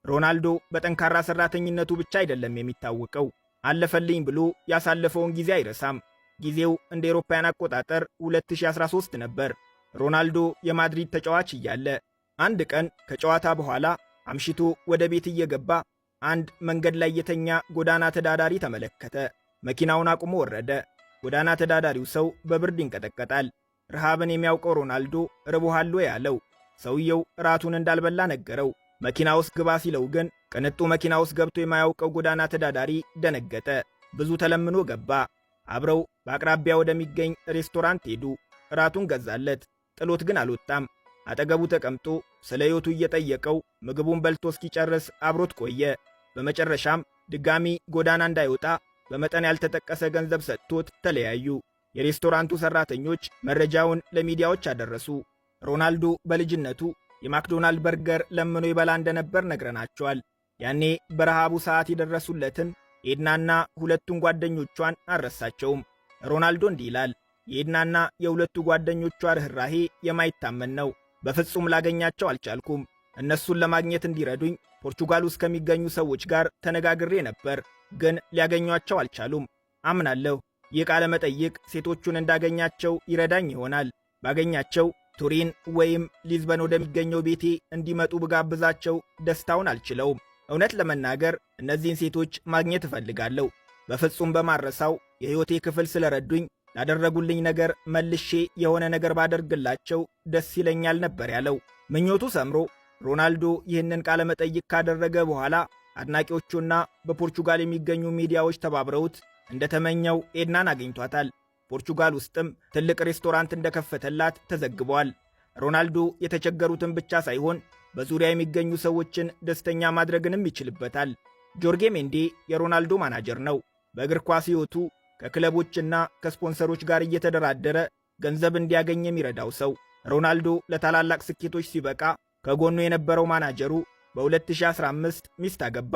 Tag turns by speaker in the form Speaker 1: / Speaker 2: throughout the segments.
Speaker 1: ሮናልዶ በጠንካራ ሰራተኝነቱ ብቻ አይደለም የሚታወቀው። አለፈልኝ ብሎ ያሳለፈውን ጊዜ አይረሳም። ጊዜው እንደ አውሮፓውያን አቆጣጠር 2013 ነበር። ሮናልዶ የማድሪድ ተጫዋች እያለ አንድ ቀን ከጨዋታ በኋላ አምሽቶ ወደ ቤት እየገባ አንድ መንገድ ላይ የተኛ ጎዳና ተዳዳሪ ተመለከተ። መኪናውን አቁሞ ወረደ። ጎዳና ተዳዳሪው ሰው በብርድ ይንቀጠቀጣል። ረሃብን የሚያውቀው ሮናልዶ ርቦሃል ወይ አለው። ሰውየው እራቱን እንዳልበላ ነገረው። መኪና ውስጥ ግባ ሲለው ግን ቅንጡ መኪና ውስጥ ገብቶ የማያውቀው ጎዳና ተዳዳሪ ደነገጠ። ብዙ ተለምኖ ገባ። አብረው በአቅራቢያ ወደሚገኝ ሬስቶራንት ሄዱ። እራቱን ገዛለት። ጥሎት ግን አልወጣም። አጠገቡ ተቀምጦ ስለ ሕይወቱ እየጠየቀው ምግቡን በልቶ እስኪጨርስ አብሮት ቆየ። በመጨረሻም ድጋሚ ጎዳና እንዳይወጣ በመጠን ያልተጠቀሰ ገንዘብ ሰጥቶት ተለያዩ። የሬስቶራንቱ ሰራተኞች መረጃውን ለሚዲያዎች አደረሱ። ሮናልዶ በልጅነቱ የማክዶናልድ በርገር ለምኖ ይበላ እንደነበር ነግረናቸዋል። ያኔ በረሃቡ ሰዓት የደረሱለትን ኤድናና ሁለቱን ጓደኞቿን አልረሳቸውም። ሮናልዶ እንዲህ ይላል። የኤድናና የሁለቱ ጓደኞቿ ርኅራሄ የማይታመን ነው። በፍጹም ላገኛቸው አልቻልኩም። እነሱን ለማግኘት እንዲረዱኝ ፖርቹጋል ውስጥ ከሚገኙ ሰዎች ጋር ተነጋግሬ ነበር፣ ግን ሊያገኟቸው አልቻሉም። አምናለሁ ይህ ቃለ መጠይቅ ሴቶቹን እንዳገኛቸው ይረዳኝ ይሆናል። ባገኛቸው ቱሪን ወይም ሊዝበን ወደሚገኘው ቤቴ እንዲመጡ ብጋብዛቸው ደስታውን አልችለውም። እውነት ለመናገር እነዚህን ሴቶች ማግኘት እፈልጋለሁ። በፍጹም በማልረሳው የሕይወቴ ክፍል ስለረዱኝ ላደረጉልኝ ነገር መልሼ የሆነ ነገር ባደርግላቸው ደስ ይለኛል ነበር ያለው። ምኞቱ ሰምሮ ሮናልዶ ይህንን ቃለ መጠይቅ ካደረገ በኋላ አድናቂዎቹና በፖርቹጋል የሚገኙ ሚዲያዎች ተባብረውት እንደተመኘው ኤድናን አግኝቷታል። ፖርቹጋል ውስጥም ትልቅ ሬስቶራንት እንደከፈተላት ተዘግቧል። ሮናልዶ የተቸገሩትን ብቻ ሳይሆን በዙሪያ የሚገኙ ሰዎችን ደስተኛ ማድረግንም ይችልበታል። ጆርጌ ሜንዴ የሮናልዶ ማናጀር ነው። በእግር ኳስ ሕይወቱ ከክለቦችና ከስፖንሰሮች ጋር እየተደራደረ ገንዘብ እንዲያገኝ የሚረዳው ሰው። ሮናልዶ ለታላላቅ ስኬቶች ሲበቃ ከጎኑ የነበረው ማናጀሩ በ2015 ሚስት አገባ።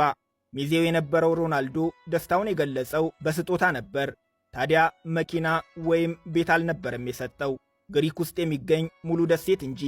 Speaker 1: ሚዜው የነበረው ሮናልዶ ደስታውን የገለጸው በስጦታ ነበር። ታዲያ መኪና ወይም ቤት አልነበረም የሰጠው፣ ግሪክ ውስጥ የሚገኝ ሙሉ ደሴት እንጂ።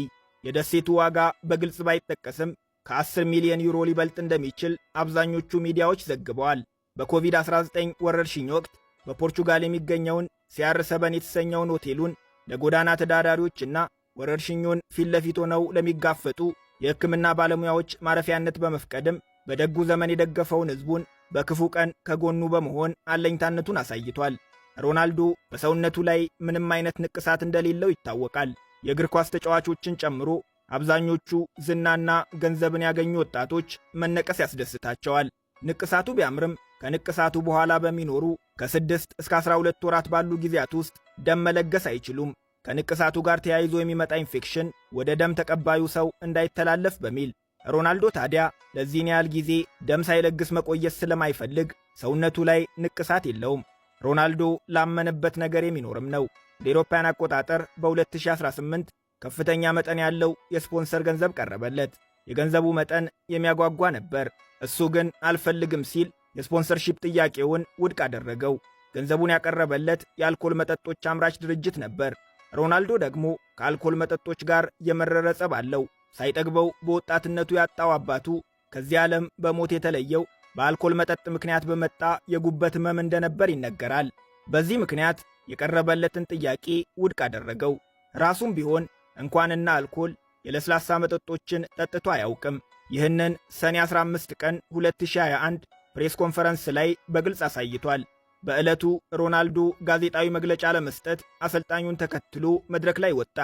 Speaker 1: የደሴቱ ዋጋ በግልጽ ባይጠቀስም ከ10 ሚሊዮን ዩሮ ሊበልጥ እንደሚችል አብዛኞቹ ሚዲያዎች ዘግበዋል። በኮቪድ-19 ወረርሽኝ ወቅት በፖርቹጋል የሚገኘውን CR7 የተሰኘውን ሆቴሉን ለጎዳና ተዳዳሪዎችና ወረርሽኙን ፊት ለፊት ሆነው ለሚጋፈጡ የሕክምና ባለሙያዎች ማረፊያነት በመፍቀድም በደጉ ዘመን የደገፈውን ሕዝቡን በክፉ ቀን ከጎኑ በመሆን አለኝታነቱን አሳይቷል። ሮናልዶ በሰውነቱ ላይ ምንም አይነት ንቅሳት እንደሌለው ይታወቃል። የእግር ኳስ ተጫዋቾችን ጨምሮ አብዛኞቹ ዝናና ገንዘብን ያገኙ ወጣቶች መነቀስ ያስደስታቸዋል። ንቅሳቱ ቢያምርም ከንቅሳቱ በኋላ በሚኖሩ ከ6 እስከ 12 ወራት ባሉ ጊዜያት ውስጥ ደም መለገስ አይችሉም። ከንቅሳቱ ጋር ተያይዞ የሚመጣ ኢንፌክሽን ወደ ደም ተቀባዩ ሰው እንዳይተላለፍ በሚል። ሮናልዶ ታዲያ ለዚህን ያህል ጊዜ ደም ሳይለግስ መቆየት ስለማይፈልግ ሰውነቱ ላይ ንቅሳት የለውም። ሮናልዶ ላመነበት ነገር የሚኖርም ነው። እንደ አውሮፓውያን አቆጣጠር በ2018 ከፍተኛ መጠን ያለው የስፖንሰር ገንዘብ ቀረበለት። የገንዘቡ መጠን የሚያጓጓ ነበር። እሱ ግን አልፈልግም ሲል የ sponsorship ጥያቄውን ውድቅ አደረገው። ገንዘቡን ያቀረበለት የአልኮል መጠጦች አምራች ድርጅት ነበር። ሮናልዶ ደግሞ ከአልኮል መጠጦች ጋር የመረረ ጸብ አለው። ሳይጠግበው በወጣትነቱ ያጣው አባቱ ከዚህ ዓለም በሞት የተለየው በአልኮል መጠጥ ምክንያት በመጣ የጉበት ህመም እንደነበር ይነገራል። በዚህ ምክንያት የቀረበለትን ጥያቄ ውድቅ አደረገው። ራሱም ቢሆን እንኳንና አልኮል የለስላሳ መጠጦችን ጠጥቶ አያውቅም። ይህንን ሰኔ 15 ቀን 2021 press conference ላይ በግልጽ አሳይቷል። በዕለቱ ሮናልዶ ጋዜጣዊ መግለጫ ለመስጠት አሰልጣኙን ተከትሎ መድረክ ላይ ወጣ።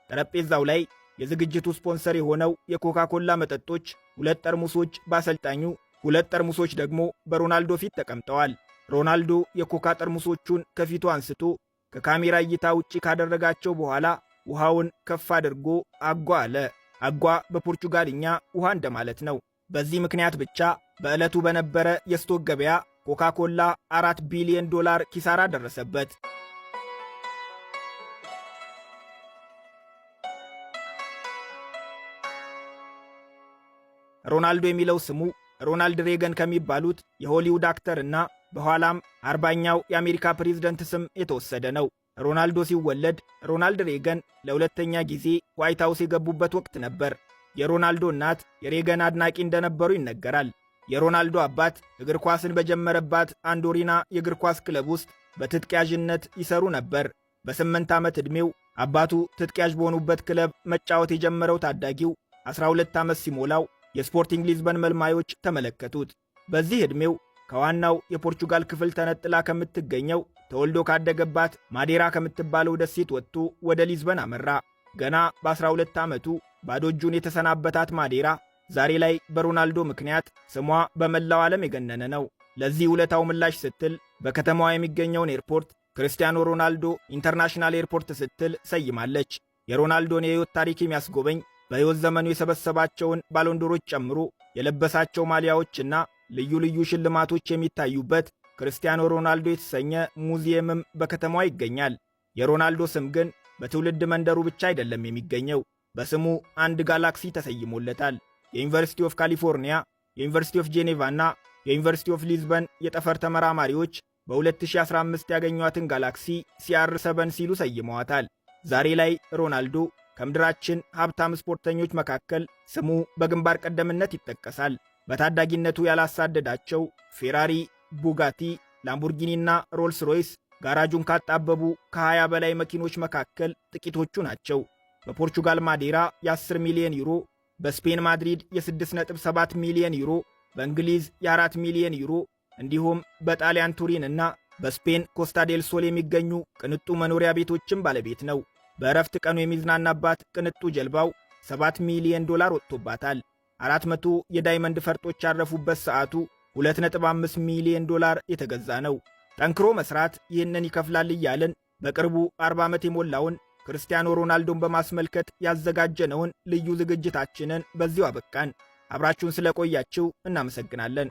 Speaker 1: ጠረጴዛው ላይ የዝግጅቱ ስፖንሰር የሆነው የኮካኮላ መጠጦች ሁለት ጠርሙሶች በአሰልጣኙ፣ ሁለት ጠርሙሶች ደግሞ በሮናልዶ ፊት ተቀምጠዋል። ሮናልዶ የኮካ ጠርሙሶቹን ከፊቱ አንስቶ ከካሜራ እይታ ውጪ ካደረጋቸው በኋላ ውሃውን ከፍ አድርጎ água አለ። Água በፖርቹጋልኛ ውሃ እንደማለት ነው። በዚህ ምክንያት ብቻ በዕለቱ በነበረ የ stock ገበያ ኮካኮላ 4 ቢሊዮን ዶላር ኪሳራ ደረሰበት። ሮናልዶ የሚለው ስሙ ሮናልድ ሬገን ከሚባሉት የሆሊውድ actor እና በኋላም 40ኛው የአሜሪካ ፕሬዝደንት ስም የተወሰደ ነው። ሮናልዶ ሲወለድ ሮናልድ ሬገን ለሁለተኛ ጊዜ ዋይት ሃውስ የገቡበት ወቅት ነበር። የሮናልዶ እናት የሬገን አድናቂ እንደነበሩ ይነገራል። የሮናልዶ አባት እግር ኳስን በጀመረባት አንዶሪና የእግር ኳስ ክለብ ውስጥ በትጥቅ ያዥነት ይሰሩ ነበር። በ8 ዓመት ዕድሜው አባቱ ትጥቅ ያዥ በሆኑበት ክለብ መጫወት የጀመረው ታዳጊው 12 ዓመት ሲሞላው የስፖርቲንግ ሊዝበን መልማዮች ተመለከቱት። በዚህ ዕድሜው ከዋናው የፖርቹጋል ክፍል ተነጥላ ከምትገኘው ተወልዶ ካደገባት ማዴራ ከምትባለው ደሴት ወጥቶ ወደ ሊዝበን አመራ። ገና በ12 ዓመቱ ባዶ እጁን የተሰናበታት ማዴራ ዛሬ ላይ በሮናልዶ ምክንያት ስሟ በመላው ዓለም የገነነ ነው። ለዚህ ውለታው ምላሽ ስትል በከተማዋ የሚገኘውን ኤርፖርት ክርስቲያኖ ሮናልዶ International Airport ስትል ሰይማለች። የሮናልዶን የሕይወት ታሪክ የሚያስጎበኝ በሕይወት ዘመኑ የሰበሰባቸውን ባሎንዶሮች ጨምሮ የለበሳቸው ማሊያዎችና ልዩ ልዩ ሽልማቶች የሚታዩበት ክርስቲያኖ ሮናልዶ የተሰኘ ሙዚየምም በከተማዋ ይገኛል። የሮናልዶ ስም ግን በትውልድ መንደሩ ብቻ አይደለም የሚገኘው። በስሙ አንድ ጋላክሲ ተሰይሞለታል። የ University of California፣ የ University of Geneva እና የ University of Lisbon የጠፈር ተመራማሪዎች በ2015 ያገኟትን ጋላክሲ CR7 ሲሉ ሰይመዋታል። ዛሬ ላይ ሮናልዶ ከምድራችን ሀብታም ስፖርተኞች መካከል ስሙ በግንባር ቀደምነት ይጠቀሳል። በታዳጊነቱ ያላሳደዳቸው ፌራሪ፣ ቡጋቲ፣ ላምቦርጊኒና ሮልስ ሮይስ ጋራጁን ካጣበቡ ከ20 በላይ መኪኖች መካከል ጥቂቶቹ ናቸው። በፖርቹጋል ማዴራ የ10 ሚሊዮን ዩሮ፣ በስፔን ማድሪድ የ6.7 ሚሊዮን ዩሮ፣ በእንግሊዝ የ4 ሚሊዮን ዩሮ እንዲሁም በጣሊያን ቱሪን እና በስፔን ኮስታ ዴል ሶል የሚገኙ ቅንጡ መኖሪያ ቤቶችን ባለቤት ነው። በእረፍት ቀኑ የሚዝናናባት ቅንጡ ጀልባው 7 ሚሊዮን ዶላር ወጥቶባታል። 400 የ diamond ፈርጦች ያረፉበት ሰዓቱ 2.5 ሚሊዮን ዶላር የተገዛ ነው። ጠንክሮ መስራት ይህንን ይከፍላል እያልን በቅርቡ 40 ዓመት የሞላውን ክርስቲያኖ ሮናልዶን በማስመልከት ያዘጋጀነውን ልዩ ዝግጅታችንን በዚሁ አበቃን። አብራችሁን ስለቆያችሁ እናመሰግናለን።